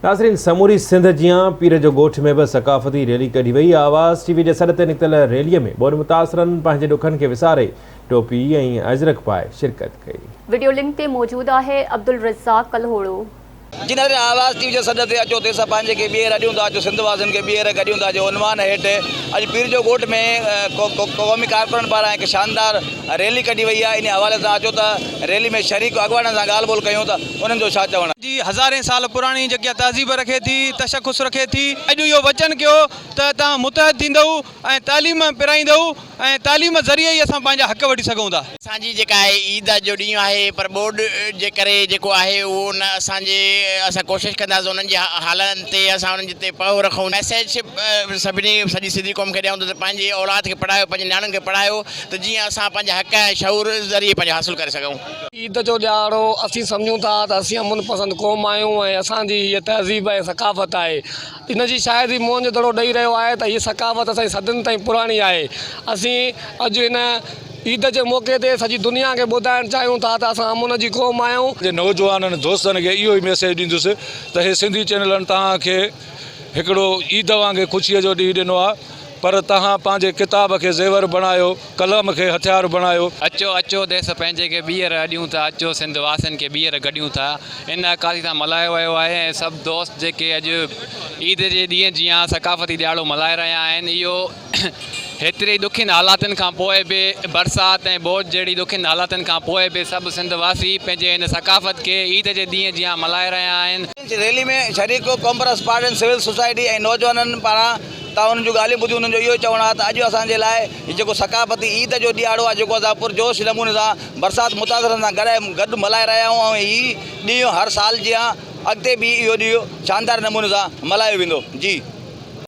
ناظرين سموري سنڌ جيان پير جو ڳوٺ ۾ به ثقافتي ريلي ڪڍي وئي، آواز ٽي وي جي سڏ تي نڪتل ريلي ۾ ٻوڏ متاثرن پنهنجي ڏکن کي وساري ٽوپي ۽ اجرڪ پائي شرڪت ڪئي. وڊيو لنڪ تي موجود آهي عبدالرزاق ڪلهوڙو. جي ناظرين آواز ٽي وي جي سڏ تي اچو ديس پنهنجي کي ٻيهر اڏيون ٿا اچو سنڌ واسين کي ٻيهر گڏيون ٿا جي عنوان هيٺ اڄ پير جو ڳوٺ ۾ قومي ڪارڪنن پاران هڪ شاندار ريلي ڪڍي وئي آهي انهي حوالي سان اچو ته ريلي ۾ شريڪ اڳواڻن سان ڳالهه ٻولهه ڪيون ته انهن جو ڇا چوڻ آهي. جي هزارين سال پراڻي جيڪا تهذيب رکي ٿي، تشخص رکي ٿي. اڄ اهو وچن ڪيو ته توهان متحد ٿيندؤ ۽ تعليم پرائيندؤ ۽ تعليم ذريعي ئي اسان پنهنجا حق وٺي سگهون ٿا. اسان جي جيڪا آهي عيد جو ڏينهن آهي پر ٻوڏ جي ڪري جيڪو آهي اهو نه اسان جي اسان ڪوشش ڪنداسين انهن جي حالن تي اسان انهن جي تي پهو رکون ميسيج سڀني سڄي سنڌي قوم کي ڏيون ته پنهنجي اولاد کي پڙهايو پنهنجي نياڻين کي پڙهايو ته جيئن اسان پنهنجا حق ۽ شعور ذريعي پنهنجو حاصل ڪري سگهون. عيد جو ڏهاڙو اسين سمجهون ٿا ته اسين امن پسند قوم آهيون ۽ اسان جي هيء تهذيب ۽ ثقافت آهي. ان جي شاهدي موهن جو دڙو ڏئي رهيو آهي ته هيء ثقافت اسان جي صدين تائين پراڻي آهي. اسين اڄ هن عيد جي موقعي تي سڄي دنيا کي ٻڌائڻ چاهيون ٿا ته اسان امن جي قوم آهيون. جي نوجوانن دوستن کي اهو ئي ميسيج ڏيندس ته هي سنڌي چينلن توهان کي هڪڙو عيد وانگي خوشي جو ڏينهن ڏنو آهي پر توهان پنهنجي ڪتاب کي زيور بڻايو قلم کي هٿيار بڻايو. اچو اچو ديس پنهنجي کي ٻيهر اڏيون ٿا اچو سنڌ واسين کي ٻيهر گڏيون ٿا ان عڪاسي سان ملهايو ويو آهي ۽ سڀ دوست جيڪي اڄ عيد جي ڏينهن جيان ثقافتي ڏهاڙو ملهائي رهيا آهن اهو هيتري ڏکين حالاتن کان پوء به برسات ۽ ٻوڏ جهڙي ڏکين حالاتن کان پوء به سڀ سنڌ واسي پنهنجي هن ثقافت کي عيد جي ڏينهن جيان ملهائي رهيا آهن. ريلي ۾ شريڪ قومپرست پارٽين، سول سوسائٽي ۽ نوجوانن پاران تان انهن جون ڳالهيون ٻڌيون انهن جو اهو چوڻ آهي ته اڄ اسان جي لاء هي جيڪو ثقافتي عيد جو ڏهاڙو آهي جيڪو اسان پرجوش نموني سان برسات متاثرن سان گڏ گڏ ملهائي رهيا آهيون ۽ هي ڏينهن هر سال جيان اڳتي به اهو ڏينهن شاندار نموني سان ملهايو ويندو جي.